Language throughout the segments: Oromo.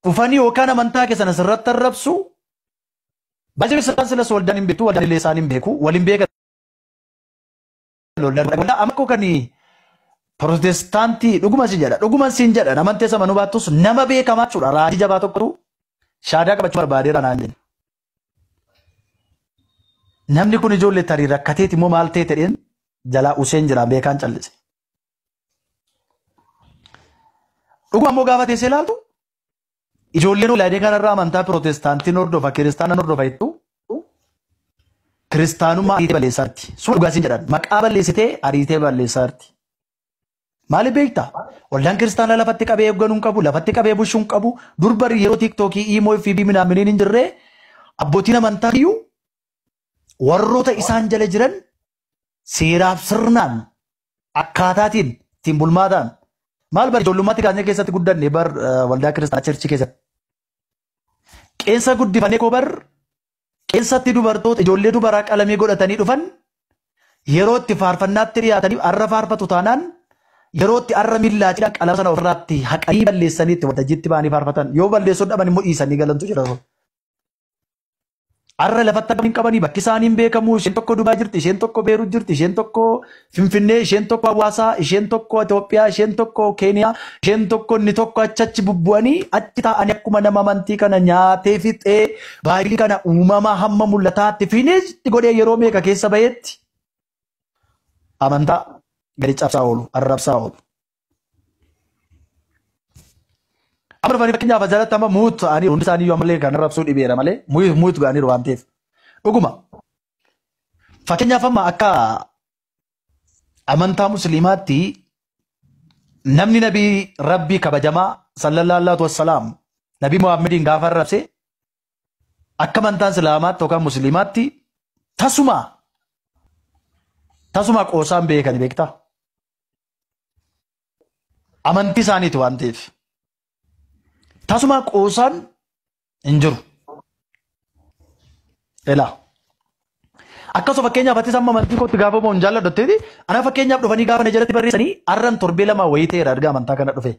Dhufanii yookaan amantaa keessan asirratti arrabsu. Baay'ee isaan silas waldaan hin beektu, waldaan illee isaan hin beeku, waliin beekan. Waldaa amma koo kan Protestaantii dhuguma siin jedha, dhuguma siin jedha, namantee sama nu baattus nama beekamaa jechuudha. Raajii jabaa tokkotu shaadaa qabachuu barbaadeera naan jedhe. Namni kun ijoollee tarii rakkateeti immoo maal ta'e ta'een jalaa useen jira beekaan callise. Dhuguma immoo gaafa teessee ilaaltu ijoolleen olaanee kanarraa amantaa Protestaantiin hordofa, Kiristaanaan hordofa jettu Kiristaanummaa ariitee balleessaarti. Suma dhugaa siin jedhan maqaa balleessitee ariitee balleessaarti. Maaliif beektaa? Waldaan kiristaanaa lafatti qabee eegganuu hin qabu, lafatti qabee bushuu hin qabu. Dur bari yeroo TikTokii, Imo fi minaaminiin hin jirre abbootiin amantaa iyyuu warroota isaan jala jiran seeraaf sirnaan akkaataatiin ittiin bulmaataan maal bari ijoollummaatti kaasnee keessatti guddanne bar waldaa kiristaanaa churchii keessatti. Qeensa guddifannee koo bar qeensatti dubartoota ijoollee dubaraa qalamii godhatanii dhufan yeroo itti faarfannaatti dhiyaatanii arra faarfatu taanaan yeroo itti arra miillaa cidha qalama sana ofirraatti haqanii balleessanii itti waltajjiitti ba'anii faarfatan yoo balleessuu dhaban immoo dhiisanii galantu jira. Arra lafatti hin qabanii bakki isaanii hin beekamu isheen tokko Dubaay jirti, isheen tokko Beerut jirti, isheen tokko Finfinnee, isheen tokko Hawaasaa, isheen tokko Itoophiyaa, isheen tokko Keeniyaa, isheen tokko inni tokko achi achi bubbu'anii achi taa'anii akkuma nama amantii kana nyaatee fixee baay'ee kana uumamaa hamma mul'ataatti fiinisti godhee yeroo meeqa keessa bahetti amantaa gadi cabsaa oolu, arrabsaa oolu. Amma dhufanii fakkeenyaaf jalatti amma muut ta'anii hundi isaanii iyyuu ammallee kan arrabsuu dhibeera malee muut ga'aniiru waan ta'eef. Dhuguma. Fakkeenyaaf amma akka amantaa musliimaatti namni nabii rabbii kabajamaa sallallahu alaihi wassalaam nabii Muhammadiin gaafa arrabse akka amantaa islaamaatti yookaan musliimaatti tasuma tasuma qoosaan beekani beektaa. Amantii isaaniiti waan ta'eef. Tasuma qoosaan hin jiru. Elaa. Akkasuma fakkeenyaaf atis amma amantii kootti gaafa boon jaalladhu ana fakkeenyaaf dhufanii gaafa na jalatti barreessanii arran torbee lama wayii ta'eera erga amantaa kana dhufe.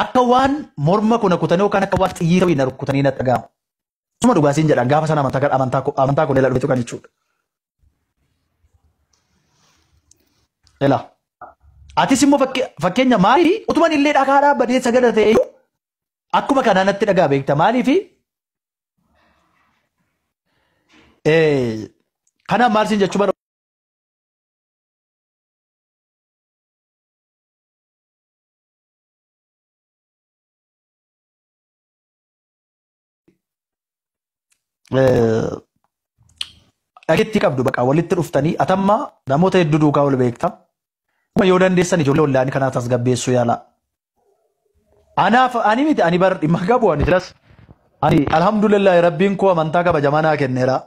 Akka waan morma kuna kutanii yookaan akka waan xiyyiita wayii na rukkutanii natti dhaga'ama. Suma dhugaasiin jedhan gaafa sana amantaa kun ela dhufetu kan jechuudha. Elaa. Atis immoo fakkeenya maaliif utuman illee dhagaa dhaabbatee sagada ta'e akkuma kanaa natti dhagaa beekta maaliif kanaaf maal siin jechuu dhageettii qabdu baqa walitti dhuftanii atamma namoota hedduu duukaa wal beekta. Yoo dandeessan ijoollee ollaanii kanaa tasgabbeessuu yaala. Anaaf ani miti ani bar dhimma qabu ani silas ani alhamdulillah rabbiin koo amantaa kabajamaa naa kenneera.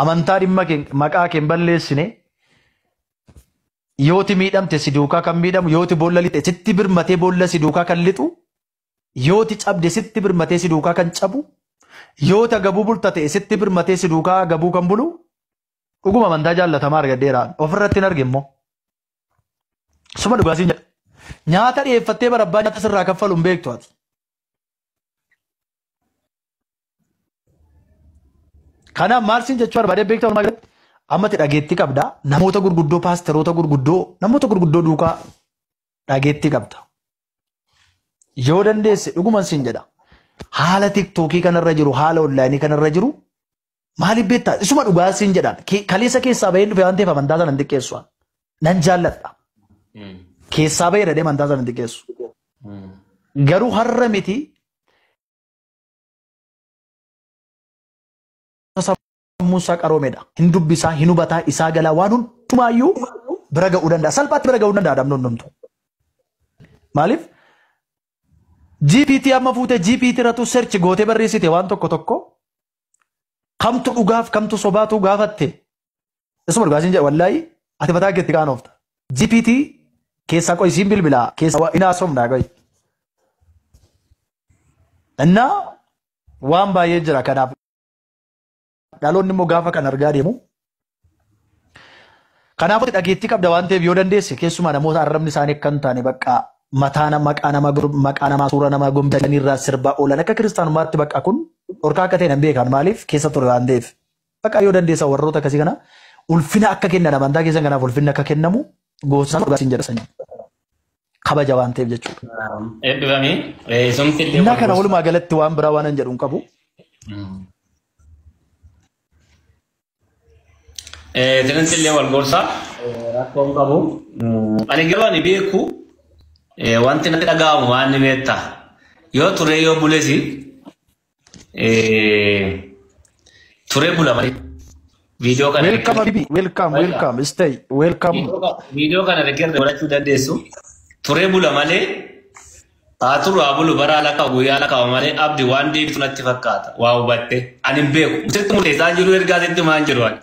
Amantaa dhimma kee maqaa kee hin balleessine yooti miidhamte si duukaa kan miidhamu yooti boolla lixe sitti birmatee boolla si duukaa kan lixu yooti cabde sitti birmatee si duukaa kan cabu yoota gabuu bulta ta'e sitti birmatee si duukaa gabuu kan bulu dhuguma amantaa jaallatamaa argadheera ofirratti hin arge immoo. Suma dhugaasiin jedha. Nyaata dhiyeeffattee barabbaa nyaata sirraa kaffalu hin beektu ati. Kanaaf maal siin jechuu barbaadee beektu walumaa galatti ammati dhageettii qabda namoota gurguddoo paasteroota gurguddoo namoota gurguddoo duukaa dhageettii qabda. Yoo dandeesse dhuguman siin jedha. Haala tiktookii kanarra jiru haala onlaayinii kanarra jiru maaliif beektaa isuma dhugaa siin jedhan kaleessa keessaa bahee dhufe waan ta'eef amantaa sana hin xiqqeessu nan jaalladha. Keessaa bahee dhadhee amantaa sana hin xiqqeessu. Garuu har'a miti sammuun isaa qaroomedha. Hin dubbisaa, hin hubataa, isaa galaa waan hundumaayyuu bira ga'uu danda'a. Salphaatti bira ga'uu danda'a namni hundumtuu. Maaliif? GPT amma fuutee GPT irrattu search gootee barreessite waan tokko tokko kamtu dhugaaf kamtu sobaatu gaafatte. Isuma dhugaa siin jedha wallaahi ati mataa keetti qaanofta. GPT keessaa qoy siin bilbilaa keessaa hin haasofnaa qoy. Innaa waan baay'ee jira kanaaf dhaloonni immoo gaafa kan argaa deemu. Kanaafuu dhageettii qabda waan ta'eef yoo dandeesse keessumaa namoota arrabni isaanii akka hin taane bakka Mataa nama maqaa nama maqaa namaa suura namaa gombisanii irraa sirbaa oolan akka kiristaanummaatti bakka kun dhorkaa akka ta'e nan beekan maaliif keessa ture waan ta'eef. Bakka yoo dandeessan warroota akkasii kana ulfina akka kennan amantaa keessan kanaaf ulfinni akka kennamu goosaan dhugaa siin jedha sanyii. Kabaja waan ta'eef jechuudha. Eebbifamii. Sumti illee Innaa kana walumaa galatti waan biraa waan hin jedhu hin qabu. Sinanti illee wal gorsa. Rakkoo hin qabu. Ani garuu ani beeku wanti natti dhaga'amu waan ni beekta. Yoo turee yoo bulesi turee bula malee. Viidiyoo kana Welcome Habibi, welcome, welcome, stay, welcome. Viidiyoo kana record godhachuu dandeessu. Turee bula malee haa turu haa bulu bara ala qabu guyyaa ala qaba malee abdi waan deebitu natti fakkaata. Waa hubatte. Ani hin beeku. Sitti murteessaa jiru ergaa sitti maan jiru ani.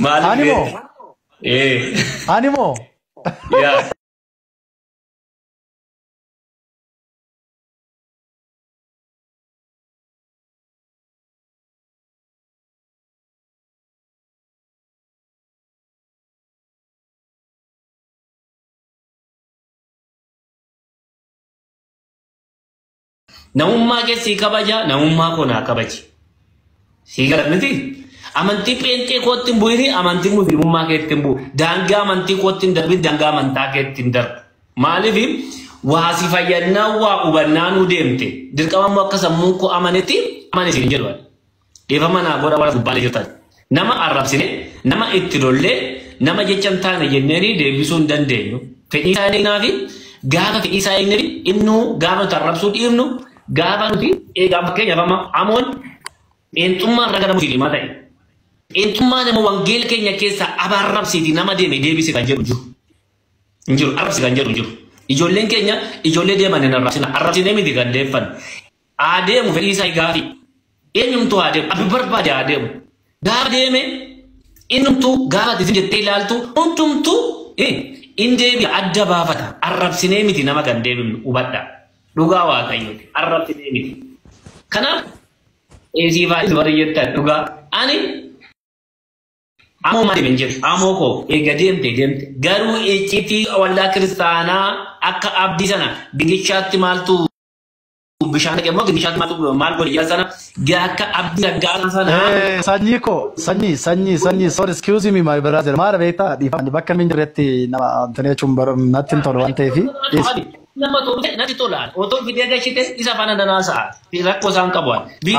Maaliif Ani moo? beekta? Ee. Ani moo? Yaa. Namummaa kee sii kabaja, namummaa koo naa kabaji. Sii gara miti. Amantii pheenxee kootti hin bu'ini, amantii musliimummaa keetti hin bu'u. Daangaa amantii kootti hin darbin, daangaa amantaa keetti hin darbu. Maaliif waa si fayyadnaa waa hubannaa nuu deemte. Dirqama immoo akka sammuun koo amanetti amane siin jedhu. Dhiifama naa godha warra gubbaalee jirtan. Nama arrabsine, nama itti lollee, nama jecha hin taane jenneeni deebisuu hin dandeenyu. Fedhii isaa eegnaa fi gaafa fedhii isaa eegne innuu gaafa nuti arrabsuu dhiifnu gaafa nuti eegaa fakkeenyaaf amma amoon pheenxummaa irra gara musliimaa ta'e. Pheenxummaa nama wangeela keenya keessaa abaarrabsiiti nama deeme deebise kan jedhu jiru. Hin jiru arrabsi kan jedhu jiru. Ijoolleen keenya ijoollee deeman hin arrabsina. Arrabsinee miti kan deeffan. Haa deemu fedhii isaa gaafi. Eenyumtuu haa deemu. Abbi barbaade haa deemu. Gaafa deeme innumtuu gaafa ati jettee ilaaltu hundumtuu in deebi'a adda baafata. Arrabsinee miti nama kan deebifnu hubadha. Dhugaa Waaqayyooti. Arrabsinee miti. Kanaaf siifaa warri jettan dhugaa. Ani amoo maal deemen jedhu amoo koo eega deemte deemte garuu icciitii waldaa kiristaanaa akka abdii sana gingishaatti maaltu bishaan dhaqe immoo gingishaatti maaltu maal godhe jedha sana akka abdii raggaasa sana. Sanyii koo, sanyii, sanyii, sanyii, sorry, excuse me my brother. Maal beektaa dhiifama bakka inni hin jirretti nama antanii jechuun natti hin tolu waan ta'eef. Nama tolu natti tola otoo fidee gashite isa faana danaa sa'a rakkoo isaan qabu.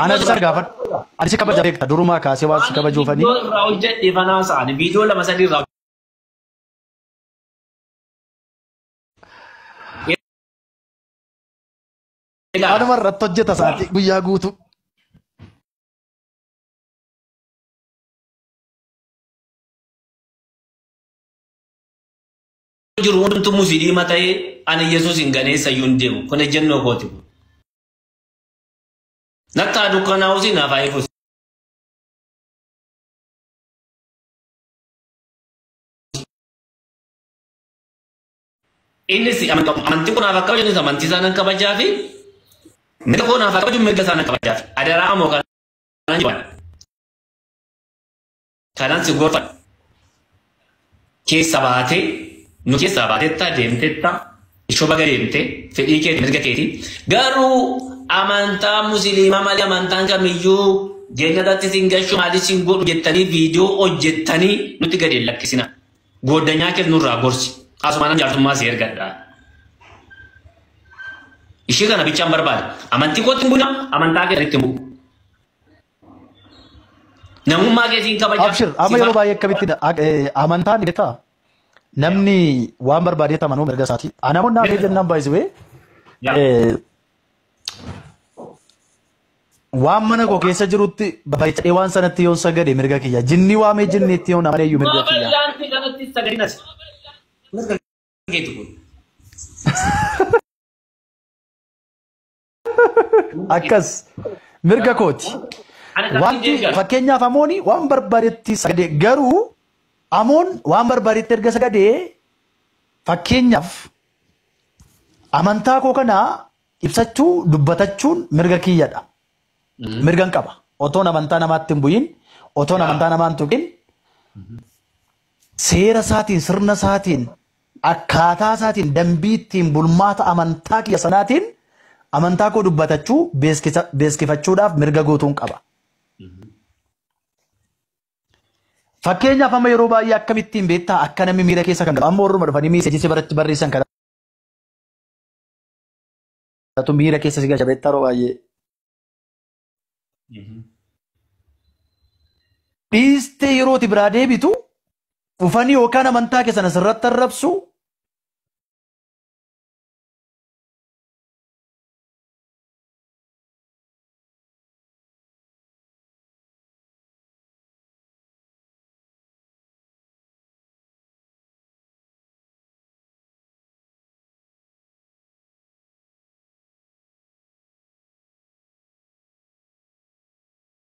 Ana isa gaafadhu. Ani si kabaja beekta durumaa kaasee waan si kabajuufanii. Viidiyoo irraa hojjedhe fanaa sa'ani viidiyoo lama sadii irraa. Anuma irratti hojjeta sa'aatii guyyaa guutuu. Jiru hundumtuu musliima ta'ee ani Yesuus hin ganeessa iyyuu hin deemu. Kun ejjennoo kooti. Nattaa dukkanaa'us naaf haa ifus. Innis amantii kun naaf akka kabaju amantii isaa nan kabajaa fi mirga koo naaf akka kabaju mirga isaa nan kabajaa fi adaraa amoo kanan jedhan. Kanan si gorfadha. Keessa baatee nu keessaa baateetta deemteetta ishoo baga deemte fedhii keeti mirga keeti. Garuu amantaa musliimaa malee amantaan kamiyyuu jannatatti sin gashu maali sin godhu jettanii viidiyoo hojjettanii nutti gadi hin lakkisina. Gooddanyaa keef nurraa gorsi. Asumaan jaartummaa si ergadha. Ishee kana bichaan barbaada. Amantii kootti hin bu'ina, amantaa keessatti hin bu'u. Namummaa keessiin kabaja. Abshir, amma yeroo baay'ee akkamitti amantaan beektaa namni waan barbaade amanuu mirga isaati. Namoonni naaf jennaan baay'isee waan mana koo keessa jirutti baay'ee waan sanatti yoo sagade mirga kiyya. Jinni waamee jinniitti yoo namane iyyuu mirga kiyya. Babal'aanti kanatti sagadinas. Mirga keetu kun. Akkas mirga kooti. Wanti fakkeenyaaf amooni waan barbaadetti sagadee garuu amoon waan barbaadetti erga sagadee fakkeenyaaf amantaa koo kana ibsachuu dubbatachuun mirga kiyyadha. Mirgan qaba. Otoon amantaa namaatti hin bu'in, otoon amantaa namaa hin tuqin seera isaatiin sirna isaatiin Akkaataa isaatiin dambii ittiin bulmaata amantaa kiyya sanaatiin amantaa koo dubbatachuu beeskifachuudhaaf mirga guutuun qaba. Fakkeenyaaf amma yeroo baay'ee akkamittiin beektaa akka namni miira keessa kan galu amma warruma dhufanii miiseejii biratti barreessan kanatu miira keessa si galcha beektaa yeroo baay'ee. Dhiistee yerooti biraa deebitu dhufanii yookaan amantaa keessan asirratti arrabsu